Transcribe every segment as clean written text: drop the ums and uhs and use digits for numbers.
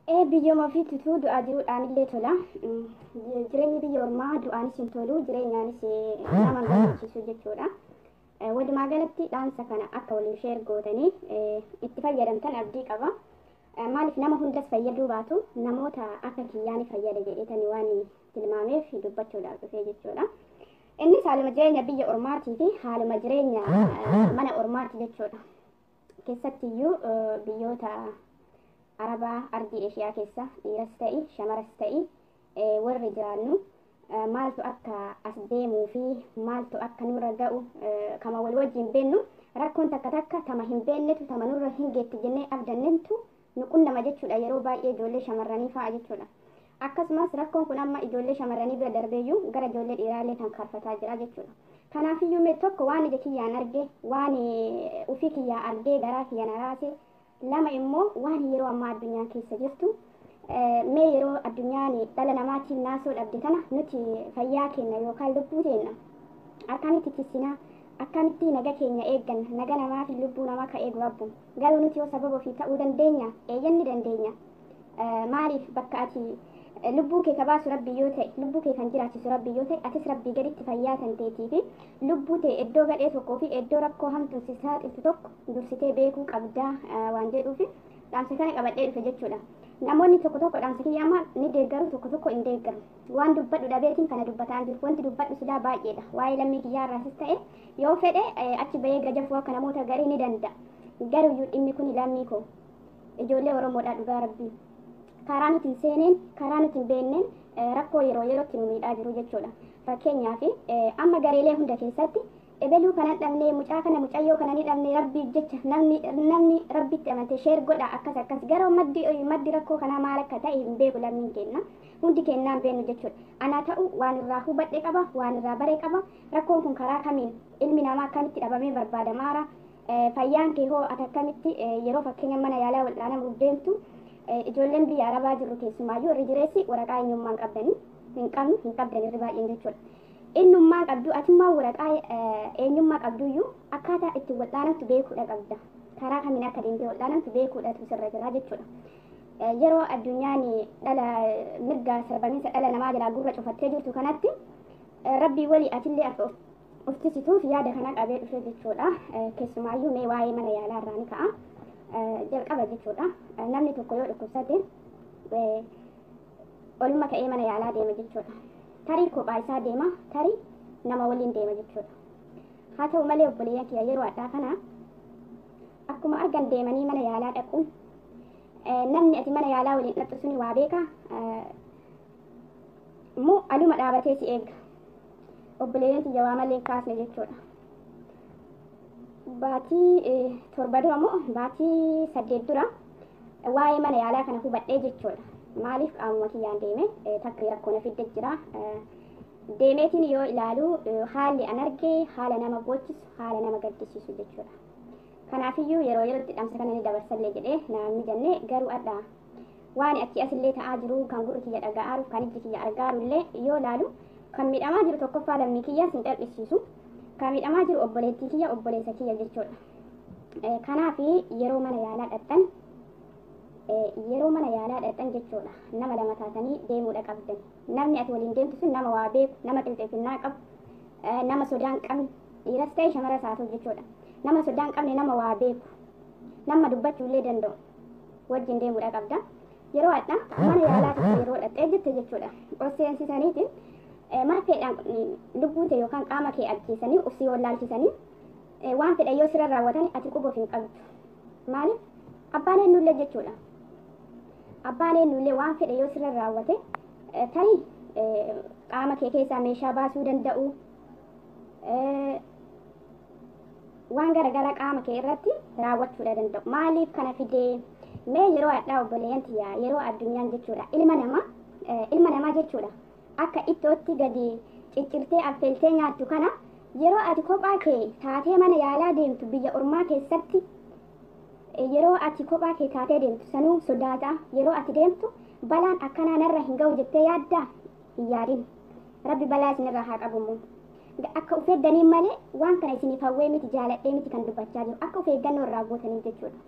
Biyyooma ofiittituu du'aa jiruudhaan illee tola. Jireenyi biyya ormaa du'aanis hin tolu, jireenyaanis nama hin gammachiisu jechuudha. Walumaa galatti dhaamsa kana akka waliif share gootanii itti fayyadamtan abdii qaba. Maaliif nama hundas fayyaduu baatu, namoota akka kiyyaa ni fayyada jedheetanii waan tilmaameef dubbachuudhaaf dhufee jechuudha. Innis haaluma jireenya biyya ormaatii fi haaluma jireenya mana ormaati jechuudha. Keessattiyyuu biyyoota Arabaa, ardii Eeshiyaa keessa dhiiras ta'i shamaras ta'i warri jiraannu, maaltu akka as deemuu fi maaltu akka nurra ga'u kama wal wajjin beennu, rakkoon takka takka tama hin beennetu, tama nurra hin geetti jennee abdannentu nu qunnama jechuudha, yeroo baay'ee ijoollee shamarranii fa'a jechuudha. Akkasumas rakkoon kun amma ijoollee shamarranii bira darbeeyyuu gara ijoollee dhiiraallee kan kaarfataa jira jechuudha. Kanaafiyyuu mee tokko waan ija kiyyaan arge, waan ufii kiyyaa argee garaa kiyya na raase, lama immoo waan yeroo ammaa addunyaan keessa jirtu, mee yeroo addunyaan dhala namaatiif naasoo dhabde tana nuti fayyaa keenya yookaan lubbuu keenya akkamitti tissinaa, akkamitti naga keenya eegganna? Naga namaa fi lubbuu namaa ka eegu Rabbu. Garuu nuti yoo sababa ofii ta'uu dandeenya? Eeyyanni dandeenya. Maaliif bakka ati lubbuu kee ka baasu Rabbi yoo ta'e, lubbuu kee kan jiraachisu Rabbi yoo ta'e, atis Rabbii gaditti fayyaa kan teetii fi lubbuu ta'e iddoo gadhee tokkoo fi iddoo rakkoo hamtuun si saaxiltu tokko dursitee beekuu qabdaa waan jedhuuf dhaamsa kana qabadhee dhufe jechuudha. Namoonni tokko tokko dhaamsa kiyya amma ni deeggaru, tokko tokko hin deeggaru. Waan dubbadhu dhabeetiin kana dubbataan jiru. Wanti dubbadhu silaa baay'eedha. Waa'ee lammii kiyyaa irraasis ta'e yoo fedhe achi bahee gajafuu akka namoota garii ni danda'a. Garuu dhimmi kun lammii koo ijoollee Oromoodhaa, dhugaa Rabbii. Karaa nuti hin seeneen, karaa nuti hin beenneen rakkoo yeroo yerootti nu miidhaa jiru jechuudha. Fakkeenyaaf amma gareelee hunda keessatti ebeluu kana dhabnee, mucaa kana, mucayyoo kana ni dhabnee, Rabbiif jecha namni Rabbitti amante share godha, akkas akkas. Garuu maddi rakkoo kanaa maal akka ta'e hin beeku lammiin kenna. Hundi kennaan beennu jechuudha. Anaa ta'u waan irraa hubadhe qaba, waan irraa bare qaba. Rakkoon kun karaa kamiin ilmi namaa akkamitti dhabamee barbaadamaara? Fayyaan kee hoo ati akkamitti yeroo fakkeenya mana yaalaa wal'aanamuuf deemtu? Ijoolleen biyya Arabaa jirru keessumaayyuu irri jireessi waraqaa eenyummaa hin qabdanii, hin qabnu, hin qabdan irri baay'een jechuudha. Eenyummaa qabdu, atummaa waraqaa eenyummaa qabduyyuu akkaataa itti wal'aanamtu beekuudha qabda. Karaa kamiin akka deemtee wal'aanamtu beekuudhatu sirra jira jechuudha. Yeroo addunyaan dhala mirga sarbamiinsa dhala namaa jalaa gurra cufattee jirtu kanatti Rabbii walii atillee akka of tisituuf yaada kana qabee dhufe jechuudha. Keessumaayyuu mee waa'ee mana yaalaa irraa ni ka'a. Jalqaba jechuudha. Namni tokko yoo dhukkubsate oluma ka'ee mana yaalaa deema jechuudha. Tarii kophaa isaa deema, tarii nama waliin deema jechuudha. Haa ta'u malee obboleeyyan kiyya, yeroo addaa kana akkuma argan deemanii mana yaalaa dhaquun, namni ati mana yaalaa waliin dhaqxu suni waa beekaa immoo aluma dhaabatee si eega? Obboleeyyan kiyya, waa malee hin kaasne jechuudha. Baatii 7 dura moo baatii 8 dura waa'ee mana yaalaa kana hubadhee jechuudha. Maaliif qaamuma kiyyaan deeme, takka rakkoo na fidde jira. Deemeetiin yoo ilaalu haalli an arge haala nama boochisu, haala nama gaddisiisu jechuudha. Kanaafiyyuu yeroo yerootti dhaamsa kana ni dabarsallee jedhee naan mijanne. Garuu adda waan achi asillee ta'aa jiru, kan gurri kiyya dhaga'aaru, kan ijji kiyya argaaru illee yoo ilaalu, kan miidhamaa jiru tokkoffaa lammii kiyya sin cal'isiisu. Kan miidhamaa jiru obboleettii kiyya, obboleessa kiyya jechuudha. Kanaaf yeroo mana yaalaa dhaqxan, yeroo mana yaalaa dhaqxan jechuudha, nama lama taatanii deemuudha qabdan. Namni ati waliin deemtu sun nama waa beeku, nama qilxeeffinnaa qabu, nama sodaa hin qabne, dhiiras ta'e shamaras haa ta'u jechuudha. Nama sodaa hin qabne, nama waa beeku, nama dubbachuu illee danda'u wajjin deemuudha qabda. Yeroo adda mana yaalaa tokko yeroo dhaqxee jette jechuudha, ol seensisaniitiin marfeedhaan lubbuu ta'e yookaan qaama kee ajjeesanii of si wallaalchisanii waan fedhan yoo sirra raawwatan ati quba of hin qabdu. Maaliif abbaan eenyullee jechuudha. Abbaan eenyullee waan fedhe yoo sirra raawwate, tarii qaama kee keessaa meeshaa baasuu danda'u, waan garaagaraa qaama kee irratti raawwachuudha danda'u. Maaliif kana fidee? Mee yeroo addaa obboleeyyan tiyyaa, yeroo addunyaan jechuudha ilma namaa jechuudha akka ittootti gadi ciccirtee affeeltee nyaattu kana, yeroo ati kophaa kee taatee mana yaalaa deemtu biyya ormaa keessatti, yeroo ati kophaa kee taatee deemtu sanuu sodaata, yeroo ati deemtu balaan akkanaa narra hin ga'u jettee yaaddaa? Hin yaadin. Rabbi balaa isinirraa haa qabumu. Akka of eegganii malee waan kana isiniif hawwee miti, jaaladhee miti kan dubbachaa jiru, akka of eeggannoo irraa gootanii jechuudha.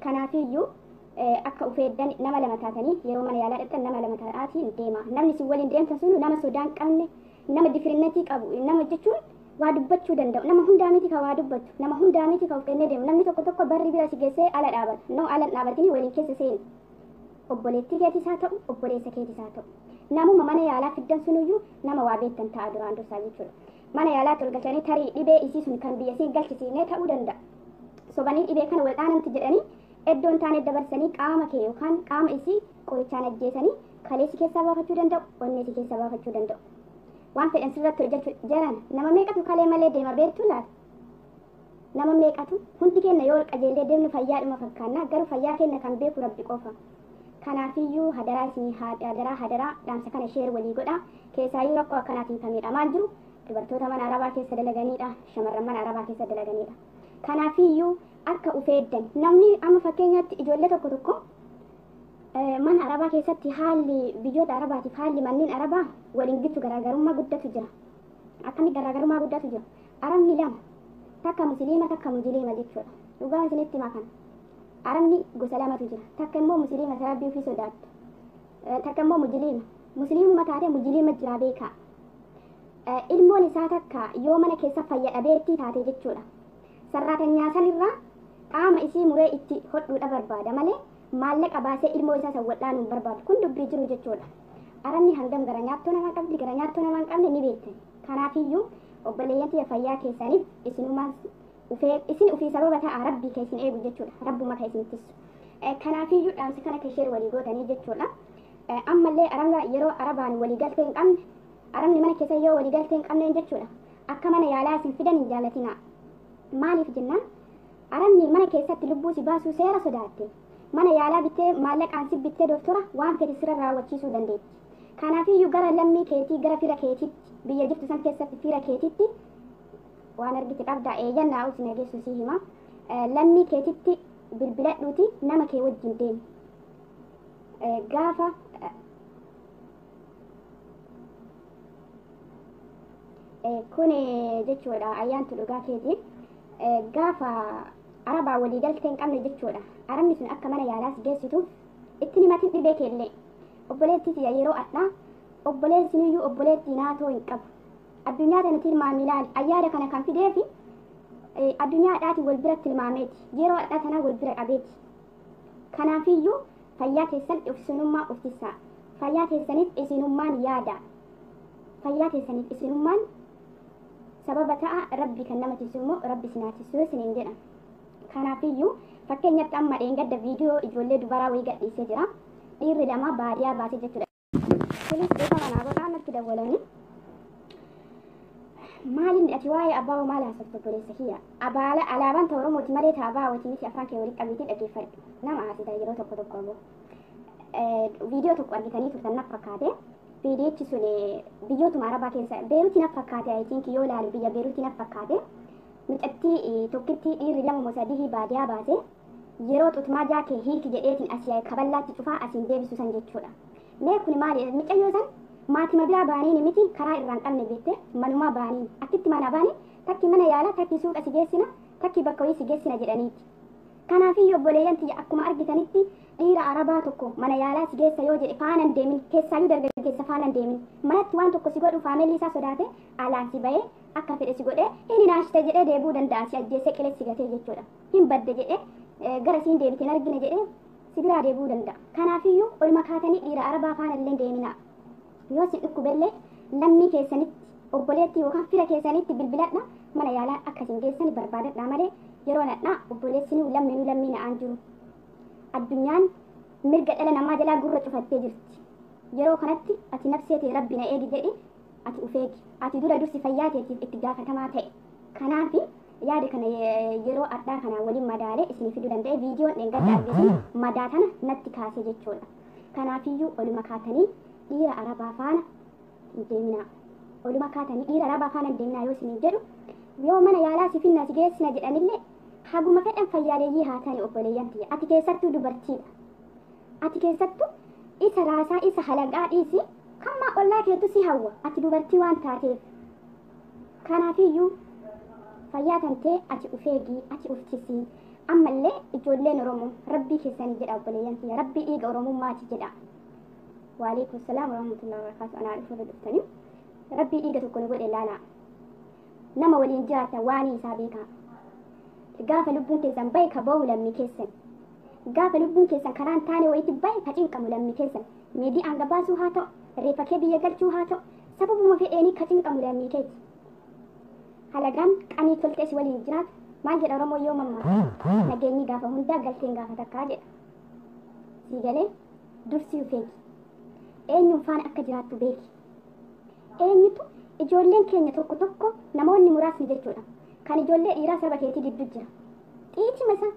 Kanaafiyyuu Akka ufeeddan nama lama taatanii yeroo mana yaalaa dhaqxan nama lama ta'aatiin deema. Namni isin waliin deemtan sun nama sodaa hin qabne, nama difirinetii qabu, nama jechuun waa dubbachuu danda'u. Nama hundaa miti ka waa dubbatu, nama hundaa miti ka of kennee deemu. Namni tokko tokko barri bira si geessee ala dhaabata. No, ala hin dhaabatini, waliin keessa seeni. Obboleettii keetis haa ta'u, obboleessa keetis haa ta'u. Namuma mana yaalaa fiddan sunuyyuu nama waa beektan ta'a duraan dursaa jechuudha. Mana yaalaatti ol galchanii tarii dhibee isii sun kan biyya isiin galchisiisnee ta'uu danda'a. Sobanii dhibee kana wal dhaanamti jedhanii iddoo hin taane dabarsanii qaama kee yookaan qaama isii qorichaan ajjeesanii kalee si keessaa baafachuu danda'u, onnee si keessaa baafachuu danda'u. Waan fedhan sirratti hojjechuu jaran nama meeqatu kalee malee deema beektuu laata? Nama meeqatu? Hundi keenya yoo ol qajeellee deemnu fayyaadhuma fakkaanna, garuu fayyaa keenya kan beeku Rabbi qofa. Kanaafiyyuu hadaraa isinii, hadaraa hadaraa, dhaamsa kana share walii godha. Keessaayyuu rakkoo akkanaatiin kan miidhamaa jiru dubartoota mana arabaa keessa dalaganiidha, shamarran mana arabaa keessa dalaganiidha. Kanaafiyyuu akka ufeeddan namni amma fakkeenyaatti ijoollee tokko tokko mana arabaa keessatti haalli biyyoota arabaatiif haalli manneen arabaa waliin gitu garaagarummaa guddatu jira. Akkami garaagarummaa guddatu jira? Arabni lama, takka musliima, takka mujliima jechuudha. Dhugaa isinitti himaa kana. Arabni gosa lamatu jira. Takka immoo musliima rabbii ofii sodaattu. Takka immoo mujliima. Musliimuma taatee mujliima jira beekaa. Ilmoon isaa takka yoo mana keessa fayya dhabeettii taate jechuudha. Sarraatanyaa sanirraa qaama isii muree itti hodhuudha barbaada malee maallaqa baasee ilmoo isaa san wal'aanuu hin barbaadu. Kun dubbii jiru jechuudha. Arabni hangam gara nyaattoo nama qabdi, gara nyaattoo nama hin qabne ni beektan. Kanaafiyyuu obboleeyyan tiyya, fayyaa keessaniif isinumaan ufee isin ufii sababa ta'a, rabbii ka isin eegu jechuudha. Rabbuma ka isin tissu. Kanaafiyyuu dhaamsa kana ka share walii gootanii jechuudha. Ammallee arabna yeroo arabaan walii galtee hin qabne, arabni mana keessa yoo walii galtee hin qabneen jechuudha. Akka mana yaalaa isin fidan hin jaalatinaa. Maaliif jennaan, arabni mana keessatti lubbuu si baasuu seera sodaatte. Mana yaalaa bittee, maallaqaan si bittee doktora waan fedhe sirra raawwachiisuu dandeetti. Kanaafiyyuu gara lammii keetii, gara fira keetiitti, biyya jirtu san keessatti fira keetitti waan argite qabda eeyyan naa obsi nageessu si hima. Lammii keetitti bilbiladhuuti nama kee wajjin deemi. Gaafa kun jechuudha, ayyaantu dhugaa keeti. Gaafa arabaa walii galtee hin qabne jechuudha. Arabni sun akka mana yaalaas geessituuf itti himatin dhibee keellee. Obboleettii tiyya, yeroo adhaa obboleessiniyyuu obboleettii naatoo hin qabu. Addunyaa tana tilmaami ilaali. Ayyaada kana kan fideefi addunyaa adhaatiin wal bira tilmaameeti. Yeroo adhaa tanaa wal bira qabeeti. Kanaafiyyuu fayyaa keessan isinummaa uftisaa. Fayyaa keessaniif isinummaan yaada. Fayyaa keessaniif isinummaan sababa ta'a, rabbi kan nama tisu immoo rabbi isin tisuu isiniin jedha. Kanaafiyyuu fakkeenyatti amma dheengadda viidiyoo ijoollee dubaraa wayii gadhiisee jira. Dhiirri lama baadiyaa baasee jechuudha. Kunis bifa manaa godhaa natti dawwalanii. Maaliin ati waa'ee abbaa maal haasoftu, obboleessa kiyya? Abaala alaabaan ta'e Oromooti malee ta'a abbaa miti. Afaan kee walitti qabiitii dhaggeeffadhu. Nama haasita yeroo tokko tokko ammoo. Viidiyoo tokko argitanii turtan naf fakkaate. Viidiyichi sun biyyootuma arabaa keessa Beeruuti naf fakkaate. I think yoo ilaalu biyya Beeruuti naf fakkaate. Mucattii tokkitti dhiirri lama moo sadii baadiyaa baase yeroo xutmaa jaakee hiiki jedheetiin asii kaballaatti cufaa asiin deebisu san jechuudha. Mee kun maali? Mucayyoo san maatima biraa baaniin miti, karaa irraa hin qabne beekte, manumaa baaniin akkitti mana baanii takki mana yaalaa, takki suuqa si geessina, takki bakka wayii si geessina jedhaniiti. Kanaafiyyuu obboleeyyan tiyya, akkuma argitanitti dhiira arabaa tokko mana yaalaa si geessa yoo jedhe faana hin deemin, keessaayyuu dargaggeessa faana hin deemin. Manatti waan tokko si godhu faamilii isaa sodaate alaan si bahee akka fedhe si godhee hin hinaashite jedhee deebi'uu danda'a, si ajjeesee qilee si gatee jechuudha. Hin badde jedhee gara siin deebite hin argine jedhee si biraa deebi'uu danda'a. Kanaafiyyuu olma kaatanii dhiira arabaa faana illee deeminaa. Yoo si dhukkubellee lammii keessanitti, obboleettii yookaan fira keessanitti bilbiladha, mana yaalaa akkasiin geessani barbaadadha malee yeroo nadhaa obboleessinuu lamminuu lammii na'aan jiru. Addunyaan mirga dhala namaa jalaa gurra cufattee jirti. Yeroo kanatti ati nafsee ta'e rabbi na eegi jedhi, ati ufeegi. Ati dura dursi fayyaa keetiif itti gaafatamaa ta'e. Kanaaf yaada kana yeroo addaa kana waliin madaalee isinii fiduu danda'e, viidiyoon dheengadda arge madaa tana natti kaase jechuudha. Kanaafiyyuu oluma kaatanii dhiira arabaa faana hin deeminaa. Oluma kaatanii dhiira arabaa faana hin deeminaa yoo isiniin jedhu, yoo mana yaalaa si finna si geessina jedhanillee haguma fedhan fayyaaleeyyii haa ta'ani, obboleeyyan tiyya. Ati keessattuu dubartiidha. Ati keessattuu isa raasaa isa halagaa dhiisi, kammaa ollaa keetu si hawwa ati dubartii waan taateef. Kanaafiyyuu fayyaa tantee ati ufeegii, ati uftisii. Ammallee ijoolleen Oromoo rabbii keessanii jedha obboleeyyan kiyya rabbii dhiiga Oromummaati jedha. Waalaikum salaam warahmatullahi wabarakatuh. Anaa dhufuu dhuftanii rabbii dhiiga tokko nu godhe ilaalaa. Nama waliin jiraatan waan isaa beekaa. Gaafa lubbuun keessan bahe ka bahu lammii keessan. Gaafa lubbuun keessan karaan taane wayitti bahe ka cinqamu lammii keessan. Miidiyaan gabaasuu haa ta'u, reeffa kee biyya galchuu haa ta'u, sababuma fedheenii ka cinqamu lammii keeti. Halagaan qanii toltee si waliin jiraatu maal jedha Oromoo yoo mammaa nageenyi gaafa hundaa galteen gaafa takkaa jedha. Sii galee dursii feeki. Eenyuun faana akka jiraattu beeki. Eenyutu ijoolleen keenya tokko tokko namoonni muraasni jechuudha. Kan ijoollee dhiiraa saba keetii gidduu jira. Xiitima isaa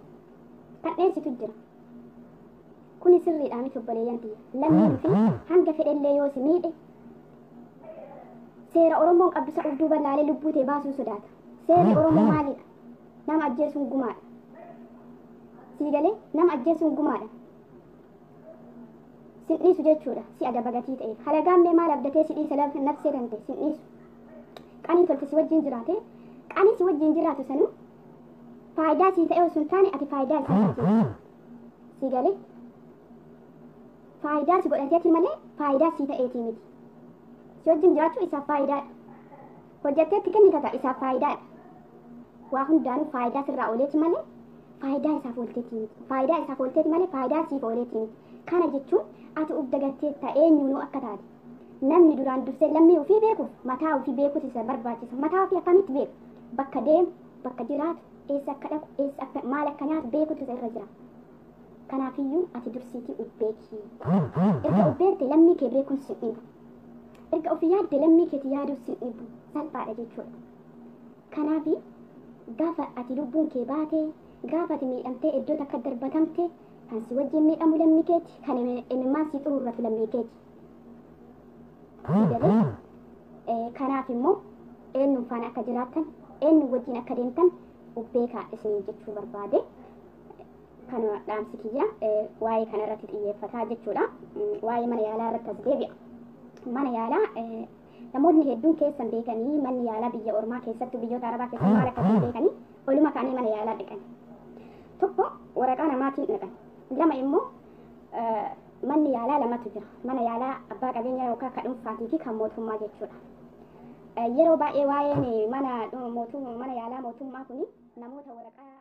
kan dheessitu jira. Kuni sirriidhaa miti obboleeyyan tiyya. Lammiin fi hanga fedhellee yoo si miidhe seera Oromoon qabdu isa of duuba laalee lubbuu tee baasuu sodaata. Seerri Oromoo maalidha? Nama ajjeesuun gumaadha. Sii galee nama ajjeesuun gumaadha. Sin dhiisu jechuudha si adaba gatii ta'eef. Halagaan mee maal abdatee si dhiisa nafsee tante sin dhiisu. Qanii tolte si wajjin jiraate qanii si wajjin jiraatu sanuu faayidaa sii ta'e osoo hin taane ati faayidaa isaa taate. Sii galee faayidaa si godhateeti malee faayidaa sii ta'eetii miti. Si wajjin jiraachuu isaaf faayidaadha. Hojjetteetti kennita ta'a isaaf faayidaadha. Waa hundaanuu faayidaa sirraa ooleeti malee faayidaa isaaf oolteeti miti. Faayidaa isaaf oolteeti malee faayidaa siif ooleeti miti. Kana jechuun ati uf dagatteetta eenyuunuu akka taate. Namni duraan dursee lammii ofii beekuuf mataa ofii beekuutu isa barbaachisa. Mataa ofii akkamitti beeku? Bakka deemu, bakka jiraatu, eessa akka dhaqu, eessa akka maal akka nyaatu beekuutu isa irra jira. Kanaafiyyuu ati dursiitii uf beeki. Erga uf beekte lammii kee beekuun si dhibu. Erga of yaadde lammii keeti yaaduu si dhibu. Salphaadha jechuudha. Kanaafi gaafa ati lubbuun kee baate, gaafa ati miidhamtee iddoo takka darbatamte, kan si wajjin miidhamu lammii keeti, kan imimmaan si xuruurratu lammii keeti. Galee kanaaf immoo eenyuun faana akka jiraattan, eenyuun wajjin akka deemtan of beekaa isiniin jechuu barbaade. Kanuma dhaamsi kiyya waa'ee kanarratti xiyyeeffataa jechuudha. Waa'ee mana yaalaa irratti as deebi'a. Mana yaalaa namoonni hedduun keessan beekanii manni yaalaa biyya ormaa keessattuu biyyoota arabaa keessatti maal akka ta'e beekanii oluma ka'anii mana yaalaa dhaqan. Tokko waraqaa namaatiin dhaqan. Lama immoo manni yaalaa lamatu jira. Mana yaalaa abbaa qabeenyaa yookaan kan dhuunfaatii fi kan mootummaa jechuudha. Yeroo baay'ee waa'een mana yaalaa mootummaa kuni namoota waraqaa